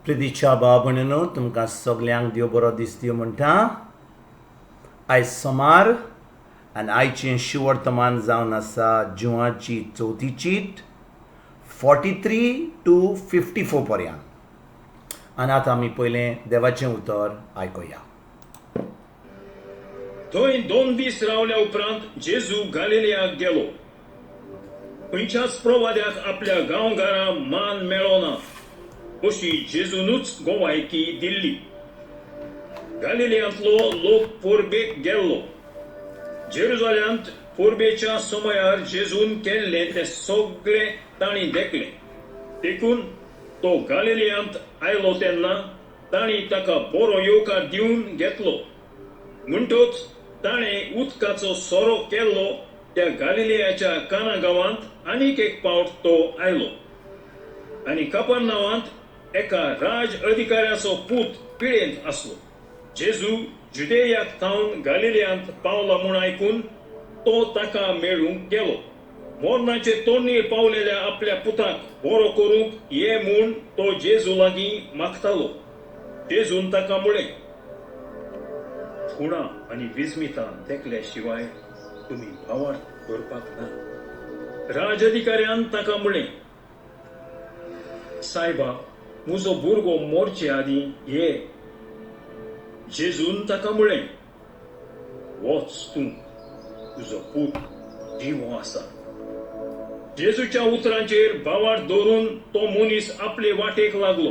प्रितीच्या भाव भयणीनो, तुमकां सगल्यांक देव बरो दीस दिवं म्हणटा. आयज सोमार आनी आयचें शिवर्तमान जावन आसा जुवाची चवथी चीट 43 to 54 पर्यंत. आनी आतां आमी पयलें देवाचें उतर आयकुया. थंय 2 दीस रावल्या उपरांत जेजू गालिलियाक गेलो. खंयच्याच प्रवाद्याक आपल्या गांवघरा मान मेळो ना अशी जेजूनच गोवायकी दिल्ली. गालिलियांतलो लोक परबेक गेल्लो. जेरुजाल्यांत परबेच्या समयार जेजून केल्लें तें सगळें तांणी देखलें. देखून तो गालिलियांत आयलो तेन्ना तांणी ताका बरो येवकार दिवन घेतलो. म्हणटच ताणें उदकाचो सोरो केल्लो त्या गालिलियाच्या काना गांवांत आनीक एक पावट तो आयलो. आनी कपर्नावांत एका राज अधिकाऱ्याचो पूत पिडेंत आसलो. जेजू जुदेयाक थावन गालिलियांत पावला म्हूण आयकून तो ताका मेळूंक गेलो. मरणाचे तोंडीर पावलेल्या आपल्या पुताक बरो करूंक ये म्हूण तो जेजू लागीं मागतालो. जेजून ताका म्हळें, खुणा आनी विस्मितां देखल्या शिवाय तुमी भावार्थ करपाक ना. राज अधिकाऱ्यान ताका म्हळें, सायबा, म्हजो भुरगो मोरचे आदीं ये. जेजून ताका म्हळें, वच तूं, तुजो पूत जिवो आसा. जेजूच्या उतरांचेर भावार्थ दवरून तो मनीस आपले वाटेक लागलो.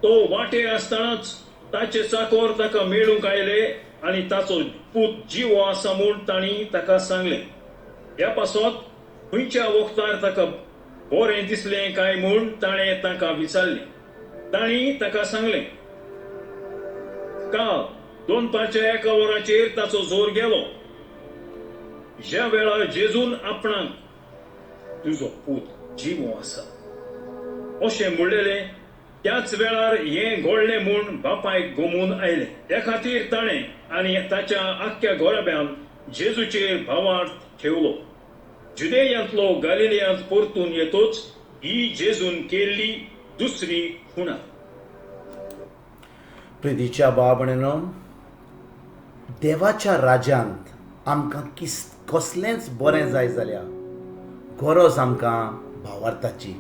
तो वाटेर आसतनाच ताचे चाकोर ताका मेळूंक आयले आनी ताचो पूत जिवो आसा म्हूण तांणी ताका सांगलें. ह्या पासत खंयच्या वखदार ताका बरें दिसलें काय म्हूण ताणें तांकां विचारलें. तांणी ताका सांगलें, काल दनपारच्या एका वराचेर ताचो जोर गेलो. ज्या वेळार जेजून आपणाक तुजो पूत जिवो आसा अशें म्हणलेलें, त्याच वेळार हें घडलें म्हूण बापायक गमून आयलें. त्या खातीर ताणें आनी ताच्या आख्ख्या घराब्यान जेजूचेर भावार्थ ठेवलो. जुदेयांतलो गालिलियांत परतून येतोच ही जेजून केल्ली दुसरी खुणा. प्रितीच्या भाव भयणीनो, देवाच्या राज्यांत आमकां किस कसलेंच बरें जाय जाल्यार गरज आमकां भावार्थाची.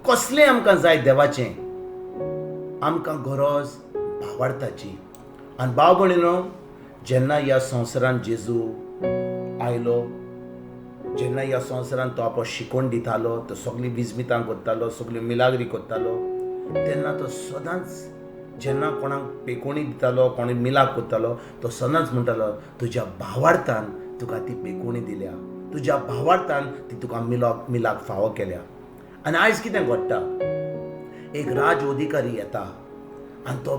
कसलें आमकां जाय देवाचें, आमकां गरज भावार्थाची. आनी भाव भयणीनो, जेन्ना ह्या संवसारांत जेजू आयलो, जेन्ना ह्या संवसारांत तो आपलो शिकवण दितालो, तो सगळीं विस्मितां करतालो, सगळ्यो मिलाग्री करतालो, तेन्ना तो सदांच जेन्ना कोणाक पेकोणी दितालो, कोणी मिलाग करतालो, तो सदांच म्हणटालो, तुज्या भावार्थान तुका ती पेकोणी दिल्या, तुज्या भावार्थान ती तुका मिलाग फावो केल्या. आनी आयज कितें घडटा? एक राज अधिकारी येता आनी तो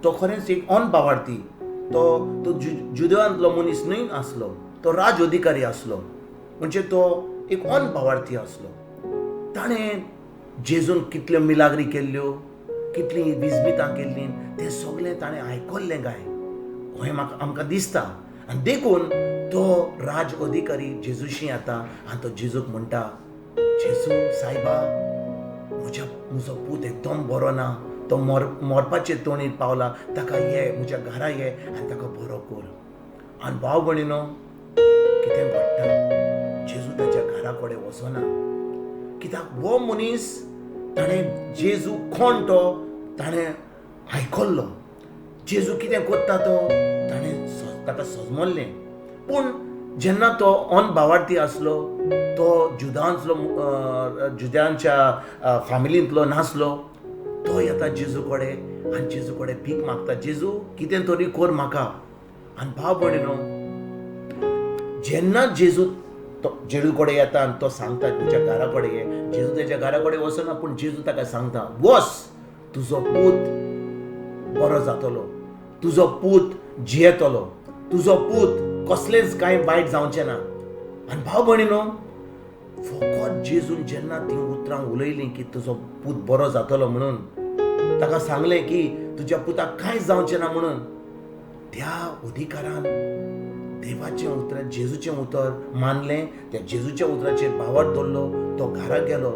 तो खरेंच एक अनभावार्थी. तो तो जुदेवांतलो मनीस न्हय आसलो, तो राज अधिकारी आसलो, म्हणजे तो एक अनभावार्थी आसलो. ताणें जेजून कितल्यो मिलाग्री केल्ल्यो, कितलीं विस्मितां केल्लीं, तें सगळें ताणें आयकल्लें काय हें म्हाका आमकां दिसता. आनी देखून तो राज अधिकारी जेजूशी येता आनी तो जेजूक म्हणटा, जेजू सायबा, म्हजो पूत एकदम बरो ना, तो मरपाचे तोणीर पावला, ताका ये, म्हज्या घरा ये आनी ताका बरो कर. आनी भाव भयणीनो, कितें घडटा? जेजू ताच्या घरा कडेन वचना. कित्याक? हो मनीस ताणें जेजू कोण तो ताणें आयकल्लो, जेजू कितें करता तो ताणें ताका सजमल्लें. पूण जेन्ना तो अन भावार्थी आसलो, तो जुदांतलो, जुद्यांच्या फामिलींतलो नासलो, तो येता जेजू कडेन आनी जेजू कडेन भीक मागता, जेजू, कितें तरी कर म्हाका. आनी भाव भयणीनो, जेन्ना जेजू तो जेजू कडेन येता आनी तो सांगता, तुज्या घरा कडेन ये, जेजू तेच्या घरा कडेन वचना, पूण जेजू ताका सांगता, वच, तुजो पूत बरो जातलो, तुजो पूत जियेतलो, तुजो पूत कसलेंच कांय वायट जावचें ना. आनी भाव भयणीनो, फकत जेजून जेन्ना तीं उतरां उलयलीं की तुजो पूत बरो जातलो म्हणून, ताका सांगलें की तुज्या पुताक कांयच जावचें ना म्हणून, त्या अधिकारान देवाचें उतर, जेजूचें उतर मानलें. त्या जेजूच्या उतराचेर भावार्थ दवरलो. तो घरा गेलो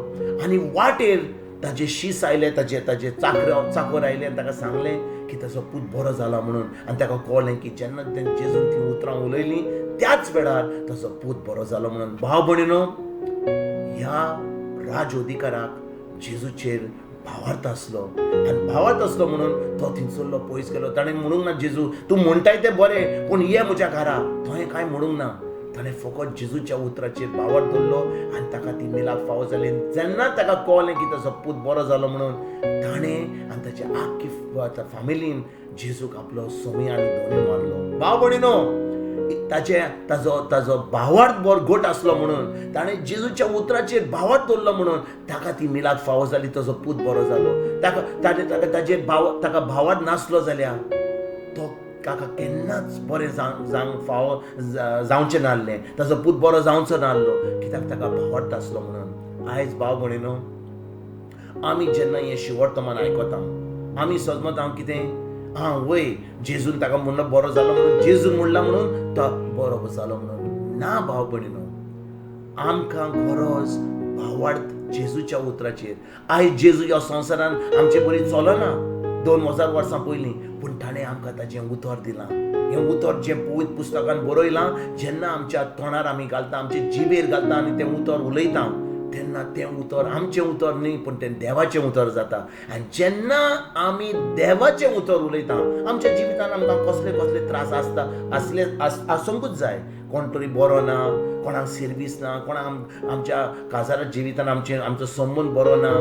आनी वाटेर ताजे शीस आयले, ताजे ताजे चाकर चाकोर आयले आनी ताका सांगलें की ताजो पूत बरो जाला म्हणून. आनी ताका कळ्ळें की जेन्ना तें जेजून ती उतरां उलयलीं त्याच वेळार ताजो पूत बरो जालो म्हणून. भाव भयणीनो, ह्या राज अधिकाराक जेजूचेर भावार्थ आसलो आनी भावार्थ आसलो म्हणून तो थिंगसरलो पयस गेलो. ताणें म्हणूंक ना जेजू तूं म्हणटाय तें बरें, पूण ये म्हज्या घरा, थंय कांय म्हणूंक ना. ताणें फकत जेजूच्या उतराचेर भावार्थ दवरलो आनी ताका ती मिलाक फावो जाली. जेन्ना ताका कळ्ळें की ताजो पूत बरो जालो म्हणून, ताणें आनी ताच्या आख्खी फामिलीन जेजूक आपलो सोमी आनी धनी मानलो. भाव भयणीनो, ताचे ताजो ताजो भावार्थ बरो घट आसलो म्हणून, ताणें जेजूच्या उतराचेर भावार्थ दवरलो म्हणून ताका ती मिलाक फावो जाली, ताजो पूत बरो जालो. ताका ताजे ताका ताजेर भाव ताका भावार्थ नासलो जाल्यार तो ताका केन्नाच बरें जावंक फावो जावचें नासलें, ताजो पूत बरो जावचो नासलो, कित्याक ताका भावार्थ आसलो म्हणून. आयज भाव भयणीनो, आमी जेन्ना हें शिवर्तमान आयकता आमी सजमता कितें, आं वय जेजून ताका म्हणलो बरो जालो म्हणून, जेजून म्हणला म्हणून तो बरो जालो म्हणून. ना भाव भयणीनो, आमकां गरज भावार्थ जेजूच्या उतराचेर. आयज जेजू ह्या संवसारान आमचे बरी चलना 2000 वर्सां पयलीं, पूण ताणें आमकां ताजें उतर दिलां. हें उतर जें पवित्र पुस्तकान बरयलां, जेन्ना आमच्या तोंडार आमी घालता, आमचे जिबेर घालता आनी तें उतर उलयता, तेन्ना तें उतर आमचें उतर न्ही पूण तें देवाचें उतर जाता. आनी जेन्ना आमी देवाचें उतर उलयता, आमच्या जिवितान आमकां कसले कसले त्रास आसता, आसले आसूंकूच जाय. कोण तरी बरो ना, कोणाक सर्वीस ना, कोणाक आमच्या काजारा जिवितान आमचे आमचो संबंद बरो ना,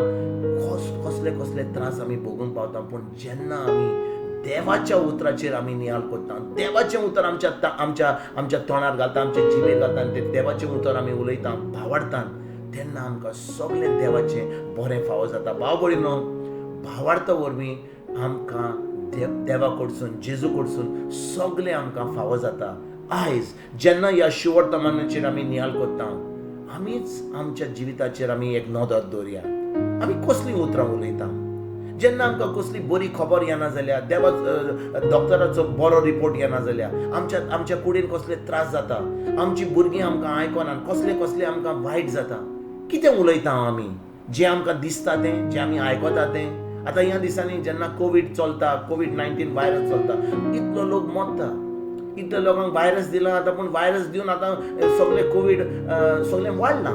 कसले कसले त्रास आमी भोगूंक पावता. पूण जेन्ना आमी देवाच्या उतराचेर आमी नियाळ करता, देवाचें उतर आमच्या आमच्या आमच्या तोंडार घालता, आमच्या जिबेर घालता आनी तें देवाचें उतर आमी उलयता भावार्थान, तेन्ना आमकां सगळें देवाचें बरें फावो जाता. भाव भयणीनो, भावार्था वरवीं आमकां देवा कडसून, जेजू कडसून सगळें आमकां फावो जाता. आयज जेन्ना ह्या शिवर्तमानाचेर आमी नियाळ करता, आमीच आमच्या जिविताचेर आमी एक नदर दवरया, आमी कसलीं उतरां उलयता. जेन्ना आमकां कसली बरी खबर येना जाल्यार, देवा डॉक्टराचो बरो रिपोर्ट येना जाल्यार, आमच्या आमच्या कुडीन कसले त्रास जाता, आमची भुरगीं आमकां आयकनात, कसले कसले आमकां वायट जाता, कितें उलयता आमी, जें आमकां दिसता तें, जें आमी आयकता तें. आतां ह्या दिसांनी जेन्ना कोवीड चलता, कोवीड-19 व्हायरस चलता, इतलो लोक मरता, इतल्या लोकांक व्हायरस दिला आतां, पूण व्हायरस दिवन आतां सगळें कोवीड सगळें वाडलां.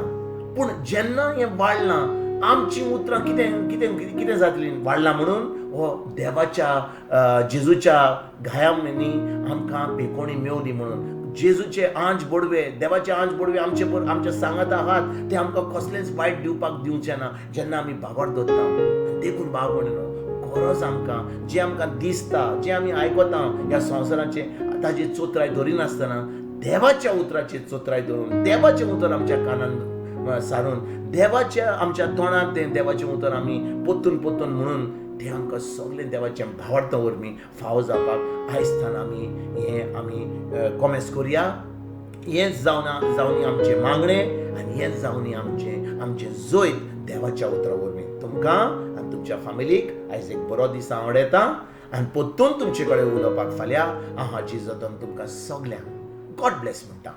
पूण जेन्ना हें वाडलां, आमचीं उतरां कितें कितें कितें जातलीं वाडलां म्हणून हो देवाच्या जेजूच्या घायांनी आमकां पेकोणी मेवली म्हणून. जेजूचे आंज बडवे, देवाचे आंज बडवे आमचे आमच्या सांगात आहात, ते आमकां कसलेंच वायट दिवपाक दिवचें ना जेन्ना आमी भावार्थ दवरता. देखून भाव भयणीनो, गरज आमकां जें आमकां दिसता, जें आमी आयकता ह्या संवसाराचें, ताजी चोत्राय धरिनासतना देवाच्या उतराचेर चोत्राय धरून, देवाचें उतर आमच्या कानान सारून, देवाच्या आमच्या तोंडार तें देवाचें उतर आमी पोत्तून पोत्तून म्हणून तें आमकां सगळें देवाचें भावार्थ वरवीं फावो जावपाक आयज आमी हें आमी कॉमेस करुया. हेंच जावन जावनी आमचें मागणें आनी हेंच जावनी आमचें आमचें जैत देवाच्या उतरा वरवीं. तुमकां आनी तुमच्या फामिलीक आयज एक बरो दीस आवडटा आनी पोत्तून तुमचे कडेन उलोवपाक फाल्यां हांव हाजी जतन तुमकां सगल्यांक गॉड ब्लेस म्हणटा.